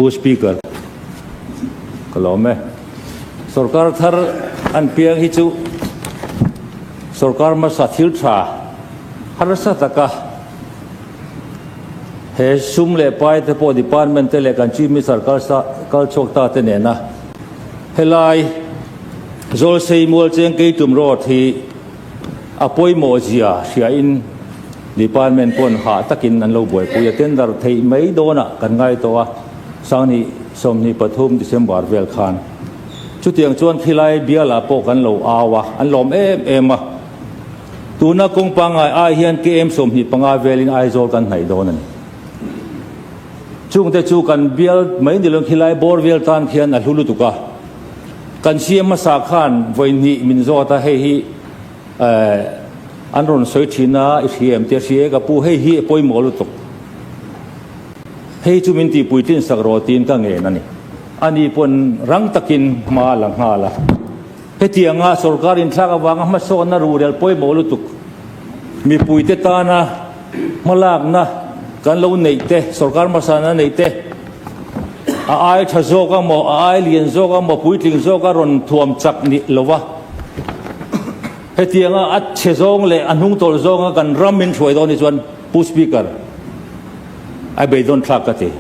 Pu Speaker, ka lawm e. Sorkar thar an piang hi chu sorkar hmasa thil tha harsa taka he sum leh pai te pawh department te leh kan Chief Minister kal sa kal chhuak ta te nena helai Zawlsei Mualcheng Keitum Road hi a pawimawh zia hriain department pawn hah takin an lo buaipui a, tender theih mai dawnah kan ngai tawh a, Sanghnih 23 December vel khan chutiang chuan khilai bialah pawh kan lo au a, an lawm em em a. Tuna kawng pangngai ai hian KM 25 velin Aizawl kan hnaih dawn a ni. Chungte chu kan bial mai ni lo khilai bawr vel tan khian a hlu lutuk a. Kan siam hmasa khan vawi hnih min zawt a, hei hi an rawn sawi thin a, i hria em tia hria e ka pu, hei hi a pawimawh lutuk. Hei chu min tihpui tlin sak rawh tiin ka ngen a ni. Ani pawn rang takin hma a la nghal a. Hetianga sorkar inthlak avanga hmasawnna ruhrel pawimawh lutuk mipuite tana hmalakna kan lo neih te, sorkar hmasana neih te a ai tha zawk a maw, a ai lian zawk a maw, puitling zawk a rawn thuam chak ni lova hetianga a chhe zawng leh a hnungtawlh zawnga kan ram min hruai dawn hi chuan Pu Speaker, a beidawn thlak ka ti.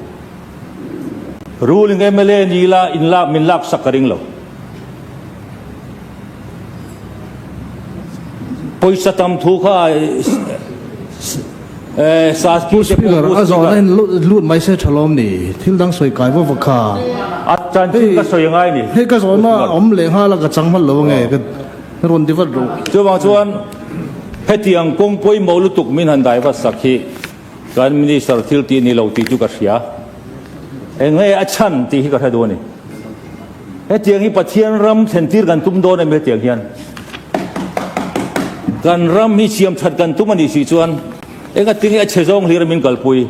Ruling mla ni ila inlak min lak sak ka ring lo. Pawisa tam thu kha Pu Speaker, a zawhna in lut mai se tha lawm ni. Thil dang sawi kai vawk vawk kha. A chanchin ka sawi angai ni. Hei ka zawhna awm leh nghal a ka chang hman lo ange. Ka rawn ti vat rawh. Chuvang chuan hetiang kawng pawimawh lutuk min han dai vat sak hi Kan Minister thil tih ni lo tih chu ka hria. Eng nge a chhan tih hi ka hre duh a ni. Hetiang hi Pathian ram thlentir kan tum dawn em hetiang hian? Kan ram hi siam that kan tum a nih si chuan enga tinge a chhe zawng hlir min kalpui?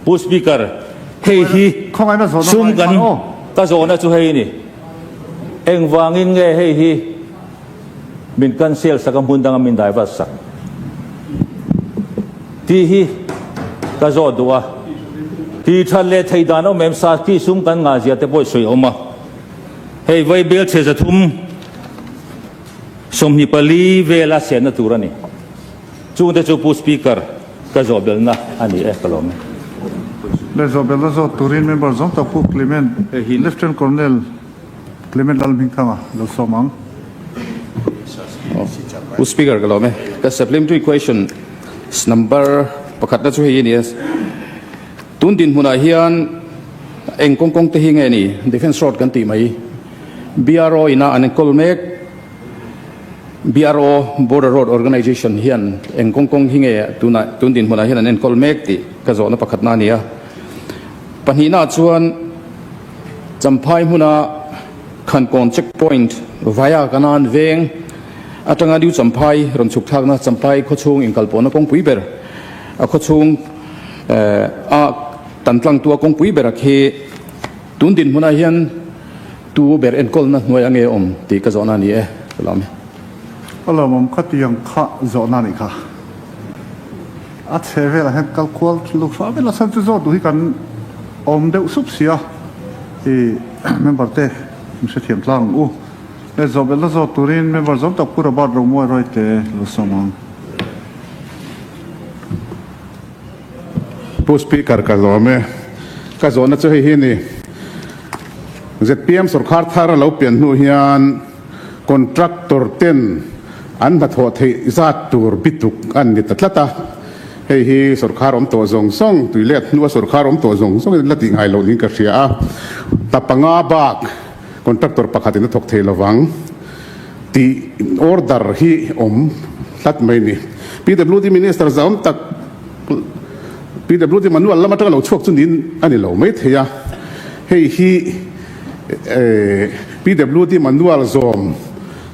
Pu Speaker, hei hi sum kan ka zawhna chu hei a ni. Engvangin nge hei hi Min cancel sak a hmun danga min divert sak tih hi ka zawt duh a, tih that leh theih dan awm em sa tih sum kan ngah zia te pawh sawi awm a, hei vai bel chhe 300 24 vela senna tur a ni, chungte chu Pu Speaker ka zawh belna a ni e ka lawm e. Leh zawh belna zawt turin member zawng tak Pu Clement, Lieutenant Colonel Clement Lalhmingthanga lo sawm ang. Pu Speaker ka lawm e. Ka supplementary question number pakhatna chu hei a ni a. Tun dinhmunah hian eng kawng kawng te hi nge ni Defence Road kan tih mai BRO ina an enkawl mek BRO Border Road Organization hian eng kawng kawng hi nge tunah tun dinhmunah hian an enkawl mek tih ka zawhna pakhatna a ni a. Pahnihnaah chuan Champhai hmuna Khankawn check point via Kanan veng atanga New Champhai rawn chhuk thlakna Champhai khawchhung inkalpawhna kawngpui ber a khawchhung a tan tlangtu a kawngpui ber a khi tun dinhmunah hian tu ber enkawlna hnuai a nge awm tih ka zawhna a ni e ka lawm e. Ka lawmawm khatiang kha zawhna a nih kha. A chhe velah hian kal kual thil deuh hram ila chuan chu zawt duh hi kan awm deuh sup si a, i member te min hrethiam tlang ang u. Leh zawh belh la zawt turin member zawm tak Pu Robert Romuai Royte lo sawm ang. Pu Speaker ka zawm e. Ka zawhna chu hei hi a ni. Zpm sawrkhar thar a lo pian hnu hian contractor ten an hnathawh theih zat tur bituk an ni ta tlat a. Hei hi sawrkhar awm tawh zawng zawng, tui let hnua sawrkhar awm tawh zawng zawngin la tih ngai loh niin ka hria a. Ta panga bak contractor pakhatin a thawk thei lovang tih order hi awm tlat mai a ni. PWD Minister zahawm tak PWD manual lam atanga lo chhuak chu niin a ni lo mai thei a. Hei hi PWD manual zawm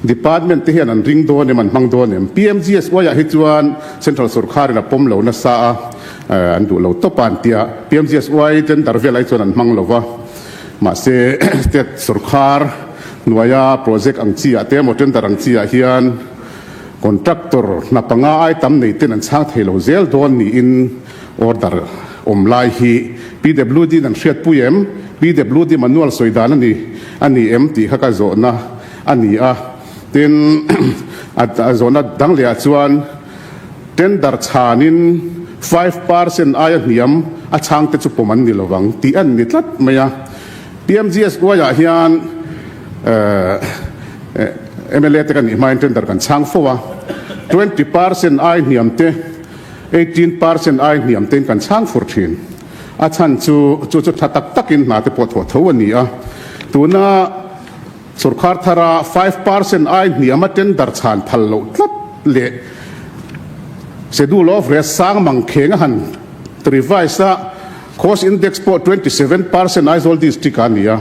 Department te hian an ring dawn em, an hmang dawn em? PMGSY ah hi chuan Central Sorkharin a pawm lo nasa a, an duh lo tawp a an tia. PMGSY tender vel ai chuan an hmang lo va. Mahse State Sorkhar hnuaia project ang chi ah te emaw tender ang chi ah hian contractor hna panga ai tam nei ten an chhang thei lo zel dawn niin order awm lai hi PWD in an hriatpui em? PWD manual sawi dan a ni a ni em tih kha ka zawhna a ni a. Tin, a zawhna dang lehah chuan tender chhanin 5% aia hniam a chhangte chu pawm an ni lovang tih a ni tlat mai a. PMGSY-ah hian mla te kan nih hmain tender kan chhang fo a, 20% ai hniam te, 18% ai hniam tein kan chhang fur thin. A chhan chu chu chu tha tak takin hna te pawh thawh tho a ni a. Tuna sorkar thara 5% ai hniama tender chhan phal loh tlat leh schedule of rate sang mang kheng a han revise a, Cost index pawh 27% Aizawl district ah a ni a,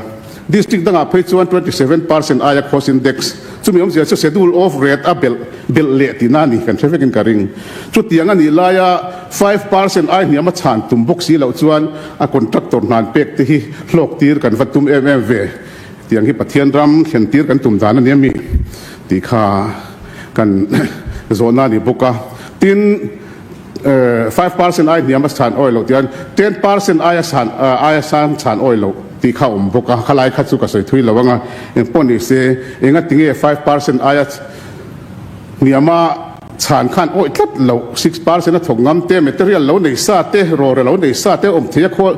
district dangah phei chuan 27% aia cost index chumi awmzia chu schedule of rate a belh belh leh tihna a ni kan hre vekin ka ring. Chutiang a nih laia 5% ai hniam a chhan tum bawk si loh chuan a contractor hnan pek te hi hlawk tir kan va tum em em ve tiang hi Pathian ram thlen tir kan tum dan a ni a mi tih kha kan zawhna a ni bawk a. Tin. 5% ai hniam a chhan awi loh tian 10% aia san aia san chhan awi loh tih kha a awm bawk a, khalai kha chu ka sawi thui lo ang a, engpawh ni se enga tinge 5% aia hniam a chhan khan awi tlat loh 6% a thawk ngam te material lo nei sa te rawre lo nei sa te awm thei a khawl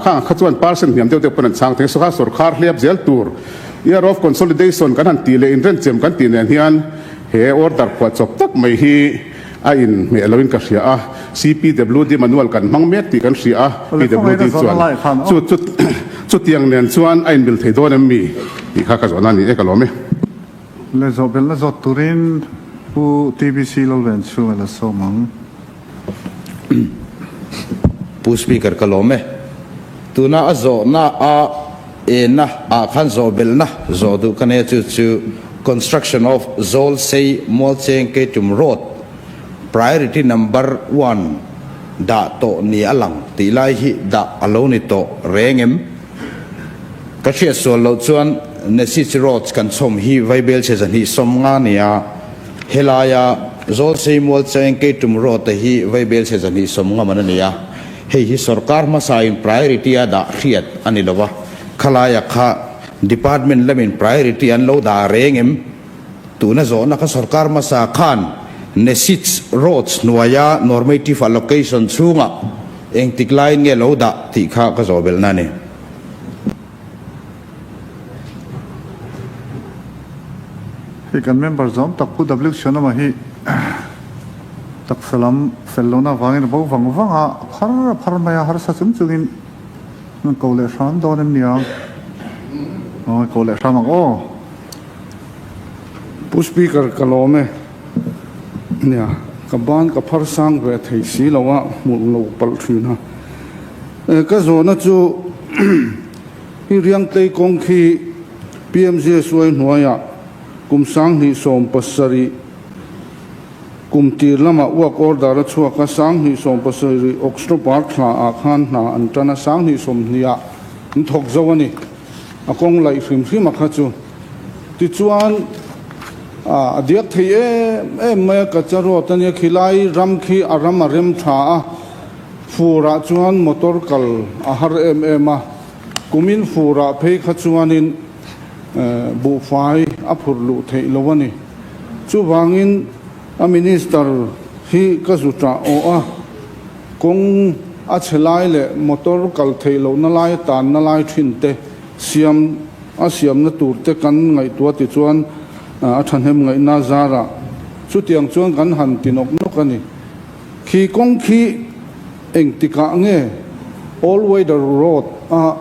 khang kha chuan percent hniam deuh deuh pawn an chhang thei a, so kha sorkar hliap zel tur year of consolidation kan han tih leh inrenchem kan tih nen hian he order phuahchawp tak mai hi A inhmeh loin ka hria a, CPWD manual kan hmang mek tih kan hria a, PWD chuan chu chu chutiang nen chuan a inmil thei dawn em mi tih kha ka zawhna a ni e, ka lawm e. Le zawhbelna zawt turin Pu TBC Lalven chhunga la sawm ang. Pu Speaker ka lawm e. Tuna a zawhna a ena ah khan zawhbelna zawh duh ka nei a chu chu Construction of Zawlsei Mualcheng Keitum Road Priority Number One dah tawh ni a lang tih lai hi dah a lo ni tawh reng em? Ka hriat sual loh chuan Nesich Roads kan chhawm hi Vaibelchhe 250 nia helaia Zawlsei Mualcheng Keitum Road te hi Vaibelchhe 250 man a ni a, hei hi sorkar hmasain priority a dah hriat a ni lo va, khalaia kha Department lamin priority an lo dah reng em? Tuna zawhna kha sorkar hmasa khan NESIDS roads hnuaia normative allocation chhungah engtik laiin nge lo dah tih kha ka zawh belhna a ni. Hei kan member zawm tak Pu W Chhuanawma hi taksa lam fel lohna avangin a bo vang vang a, a phar a phar mai a, harsa chung chungin An ko leh hram dawn em nia? Aw, ko leh hram ang aw. Pu Speaker ka lawm e. Nia, ka ban ka phar sang ve thei si lo a, hmuh lo palh thin a. E, ka zawhna chu hi Riangtlei kawng khi PMGSY hnuaiah kum 2017 Kum tir lamah work order a chhuak a, 2017 October thla ah khan hna an tan a, 2020 ah an thawk zo a ni. A kawng laih hrim hrim a kha chu. Tichuan, a diak thei em em mai a, Kacha Road a nia, khilai ram khi a ram a rem tha a, fur ah chuan motor kal a har em em a, kumin fur ah phei kha chuanin buhfai a phurh luh theih lo a ni. Chuvangin a Minister hi ka zu ṭah awh a, kawng a chhe lai leh motor kal theih lohna lai tanna lai ṭhin te siam a siamna tur te kan ngaihtuah tichuan a ṭhahnem ngaihna zarah chutiang chuan kan han ti nawk nawk a ni. Khi kawng khi engtikah nge All Weather Road a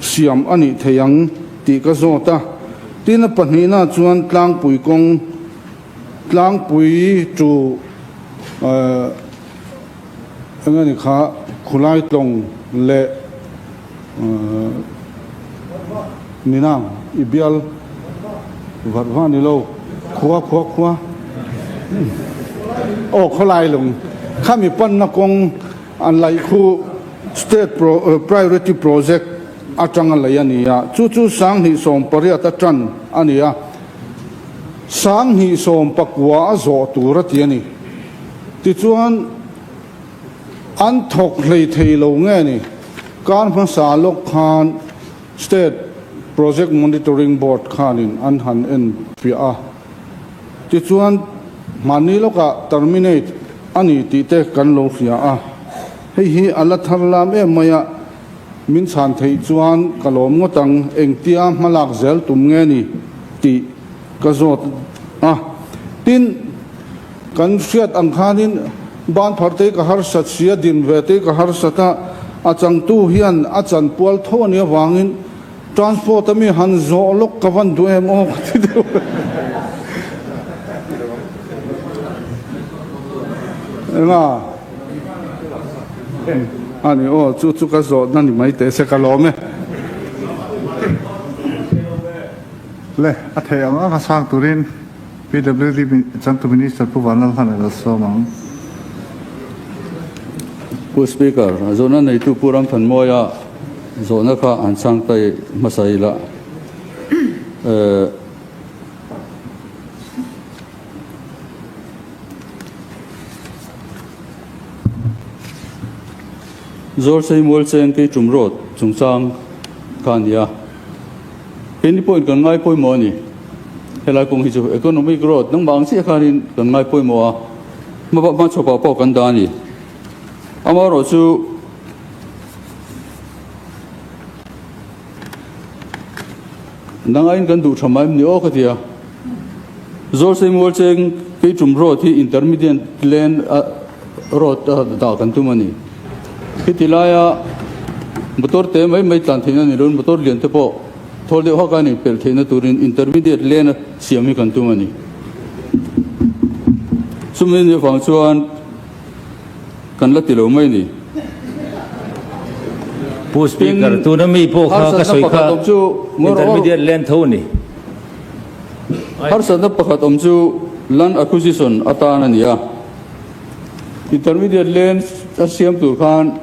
siam a nih thei ang tih ka zawt a. Tin a pahnihna chuan tlangpui kawng, tlangpui chu eng a ni kha khulai tlawng leh ninang i bial varh va ni lo khua khua khua aw khawlai lung khami panna kawng an laih khu state priority project atanga lei a ni a, chu chu 2018 a tan a ni a, 2019 a zawh tur a ti a ni. Tichuan, an thawk hlei thei lo nge ni, kar hmasa lawk khan. State Project Monitoring Board khanin an han en fiah a. Tichuan, hmanni lawkah terminate a ni tih te kan lo hria a. Hei hi a la thar lam em mai a, min chhan theih chuan ka lawm ngawt ang, engtia hmalak zel tum nge ni tih ka zawt a. Tin, kan hriat ang khanin ban phar te ka harsat si a, din ve te ka harsat a, a changtu hian a chanpual tho a nih avangin Transport a mi han zawh lawk ka van duh em aw ka ti deuh. Enga? Ani aw chu chu ka zawhna ni mai teh se ka lawm e. Le, a theih ang ang a sang turin PWD changtu Minister Pu Vanlalhlan a lo sawm ang. Pu Speaker, zawhna neitu Pu Ramthanmawia zawhna kha han chhang ta hmasa ila. Zawlsei Mualcheng Keitum Road chungchang kha a ni a. Keini pawhin kan ngai pawimawh a ni. Helai kawng hi chu economic growth nangmah ang chiah khanin kan ngai pawimawh a, hmabak hmachhawpah pawh kan dah a ni. Amaherawhchu nangaiin kan duh tha mai em ni aw ka ti a. Zawlsei Mualcheng Keitum Road hi intermediate lane road a dah kan tum a ni. Heti laia motor te mai mai tlan theihna ni loin motor lian te pawh thawl deuh hak a ni pelh theihna turin intermediate lane a siam hi kan tum a ni. Chumi ni avang chuan kan la ti lo mai ni. Pu Speaker, tuna mi pawh kha ka sawi kha intermediate lane tho a ni. Harsatna pakhat awm chu land acquisition atan a ni a. Intermediate lane a siam tur khan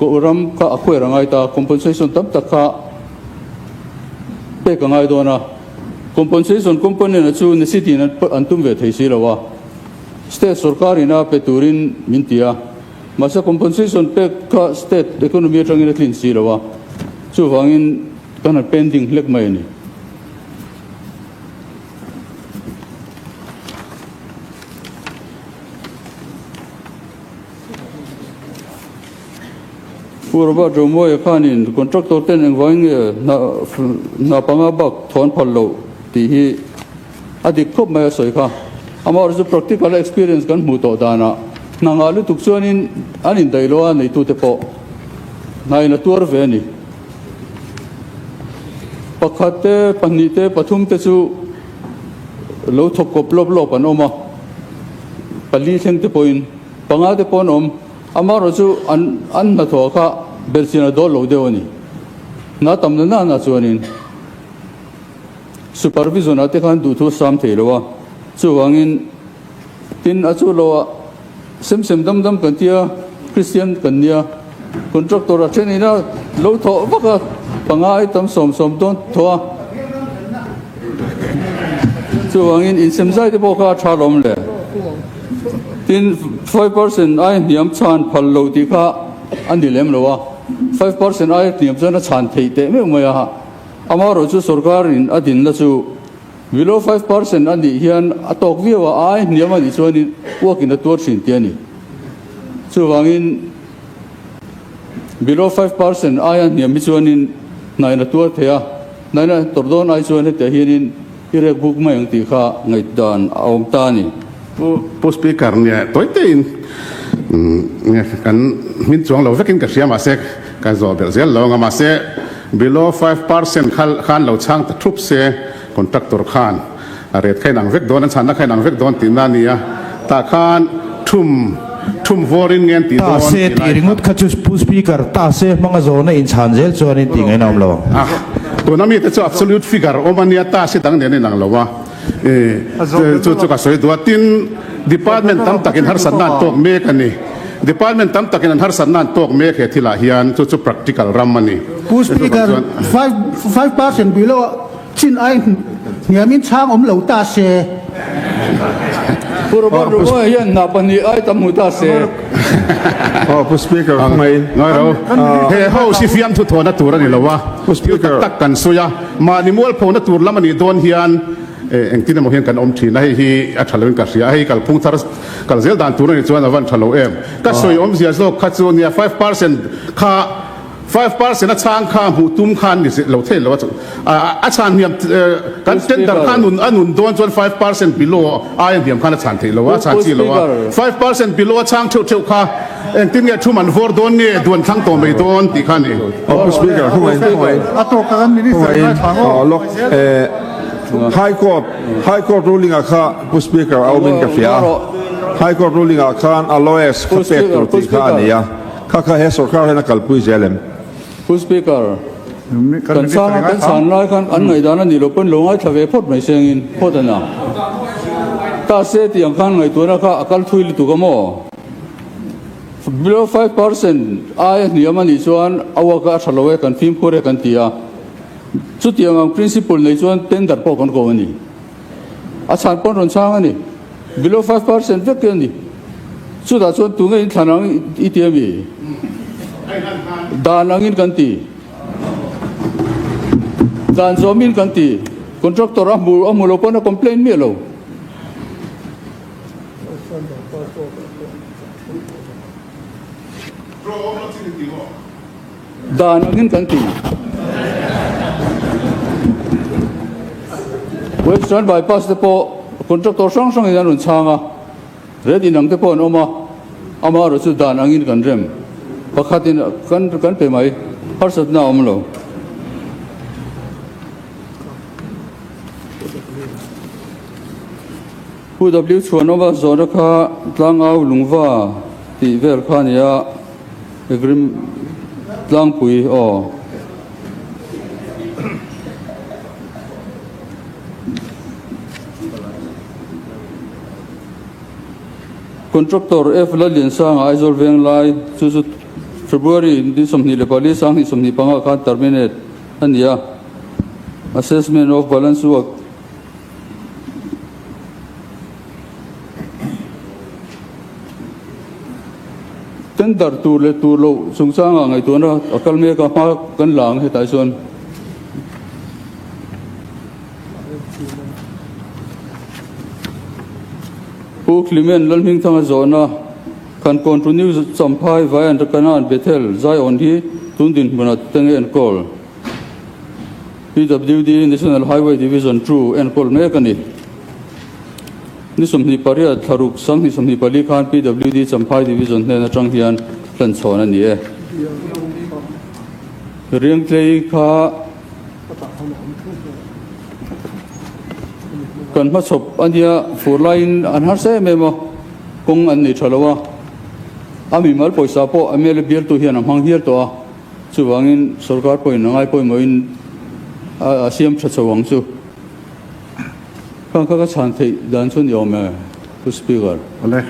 ram kha a khuair a ngai ta, compensation tam tak kha pek a ngai dawn a. Compensation component a chu necity in an tum ve thei si lo a, state sorkar in a pe turin min ti a, mahse compensation pek kha state economy atangin a tlin si lo a, chuvangin kan han pending hlek mai a ni. Pu Robert Romawia khanin contractor ten engvangin nge hna panga bak thawn phal loh tih hi a dik khawp mai a sawi kha. Amaherawhchu chu practical experience kan hmuh tawh danah hna ngah lutuk chuanin an indaih lo a neitute pawh hnain a tuar ve a ni. Pakhat te, pahnih te, pathum te chu lo thawk kawp lawp lawp an awm a, pali thleng te pawhin panga te pawh an awm. Amaherawh chu an an hnathawh kha belhchian a dawl lo deuh a ni. Hna tam na nana chuanin supervision ah te khan duhthu a sam thei lo a, chuvangin tin a chu lo ah sem sem dam dam kan tia Kristian kan nia contractor a thenin a lo thawh vak a panga ai tam sawm sawm dawn thaw a chuvangin insem zai te pawh kha a tha lawm le tin 5% ai hniam chhan phal lo tih kha a ni lem lo a 5% ai hniam chuan a chhan theih teh meuh mai a amaherawh chu sorkar in a dinna chu Below 5% a nih hian a tawk viau a, ai hniam a nih chuanin uakin a tuar thin tih a ni. Chuvangin below 5% aia hniam hi chuanin hnain a tuar thei a, hnain a tawrh dawn ai chuan hetiah hianin i rek buk mai ang tih kha ngaihdan a awm ta a ni. Pu Speaker, nia tawi teiin kan hmin chuang lo vekin ka hria mahse ka zawh belh zel lo ang a, mahse below 5% khan lo chhang ta thup se, Contractor khan a ret kha inang vek dawn, an chhanna kha inang vek dawn tihna a ni a, tah khan thum thum vawrin nge an tih Ta dawn se tih tih lai kha. ringawt kha chu Pu Speaker, ta se hmanga zawhna inchhan zel chuanin tih ngaihna awm lo ang. A, tuna mite chu absolute figure awm a nia, ta se dang nen a inang lo a, chu chu ka sawi duh a. Tin, department tam takin harsatna an tawk mek a ni. Department tam takin an harsatna an tawk mek he thilah hian, chu chu practical ram a ni. Pu Speaker, 5% below Chin ai hniamin chhang awm lo ta se. Pu Robert Rumoa hian hna pahnih ai tam hmu ta se. Aw Pu Speaker khawngaihin. Ngai ro. He house hi fiamthu thawhna tur a ni lo a, Pu thil Speaker. tak tak kan sawi a, mahni mualphona tur lam a nih dawn hian engtin emaw hian kan awm thin a, hei hi a tha loin ka hria a, hei kalphung thar kal zel dan tur a nih chuan a van tha lo em. Ka sawi awmzia zawk kha chu nia 5% kha 5% a chhang kha hmuh tum kha an ni lo thei lo a, a chhan hniam kan tender kha a nun a nun dawn chuan 5% below aia hniam khan a chhan theih lo a, a chhan chi lo a, 5% below a chhang theuh theuh kha engtin nge thu man vawr dawn nge duan thlang tawh mai dawn tih kha a ni. Aw Pu Speaker, khawngaihin khawngaihin A tawk a kan Minister khawngaihin ngaithla ngawt. aw lawk eh High Court High Court ruling ah kha Pu Speaker a awmin ka hria a, High Court ruling ah khan a lowest kha pek tur tih kha a ni a. Kha kha he sorkar hian a kalpui zel em? Pu Speaker, kan chhang a, kan chhan lai khan an ngaihdan a nih loh pawn lo ngaithla ve phawt mai sengin phawt a na. Ta se tih ang khan ngaihtuahna kha a kal thui lutuk a maw? Below 5% aia hniam a nih chuan a work a tha lo e, kan fimkhur e kan ti a. Chutiang ang principle nei chuan tender pawh kan ko a ni. A chhan pawn rawn chhang a ni. Below 5% vek te a ni. Chutah chuan tunge in thlan ang i ti a mi? Dan angin kan ti. Dan zawmin kan ti. Contractor a hmu a hmu lo pawn a complain miah lo. Dan angin kan ti. Western Bypass te pawh contractor hrang hrangin an rawn chhang a, red inang te pawh an awm a, amaherawh chu dan angin kan rem. Pakhatin kan kan pe mai, harsatna a awm lo. Pu W Chhuanawma zawhna kha Tlangau Lungva tih vel kha a ni a. Agreement tlangpui aw. Contractor F Lalliansanga Aizawl Venglai chu chu February ni 24 2025 khan terminate a ni a. Assessment of balance work Tender tur leh tur loh chungchangah ngaihtuahna a kal mek a, hma kan la ang hetah chuan. Pu Clement Lalhmingthanga zawhna kan continue Champhai Vaian Kanan Bethel Zion hi tun dinhmunah te nge enkawl? PWD National Highway Division 2 enkawl mek a ni. Ni 28 thlaruk 2024 khan PWD Champhai Division hnen atang hian hlanchhawn a ni e. Riangtlei kha kan hmachhawp a nia, fur laiin an harsa em em a, kawng an nei tha lo a, a mimal pawisa pawh mla bialtu hian a hmang hial tawh a. Chuvangin sorkar pawhin a ngai pawimawhin a siam tha chho ang chu. Khang kha ka chhan theih dan chu ni awm e, Pu Speaker. Awle.